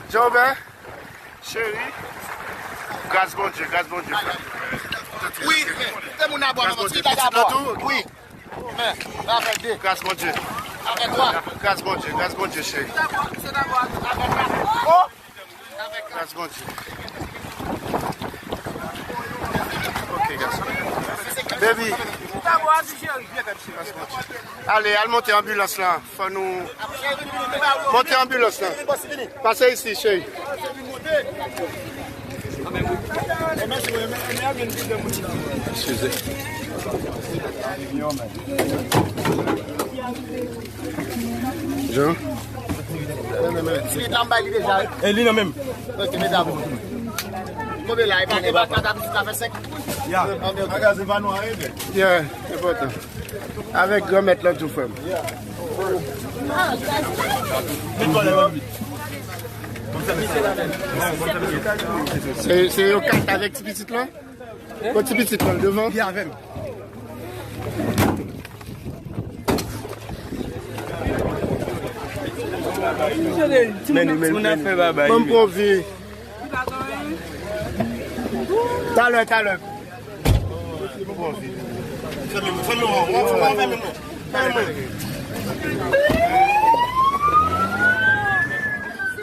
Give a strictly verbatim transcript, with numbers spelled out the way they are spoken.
Jan Obè, cheri. Gras Bondye, gras Bondye, frè. Wi, men, se moun a bwa, manman, se ta bwa. Wi. Men, avèk de. Gras Bondye. Avèk twa. Gras Bondye, gras Bondye, cheri. Oh! Gras Bondye. Ok, gason. Baby. Gras Bondye. Ale, al monte anbilans lan. Fò nou monte anbilans lan. Pase isi, cheri. Eskize. Jan? Ti la m bay li deja, wi. E li nan menm. Ok, medam. Konbyen la? E pa, e pa, pa, pa, pa, pa fè senk. Ya. Magazen pa nou a reve. Yeah, enpòtan. Avèk granmèt lan tou, frè m. Se, se yo kat avèk ti pitit lan? Kot ti pitit lan, devan? Vin avè m. Men, men, men. Ban m pran vi. Talè, talè.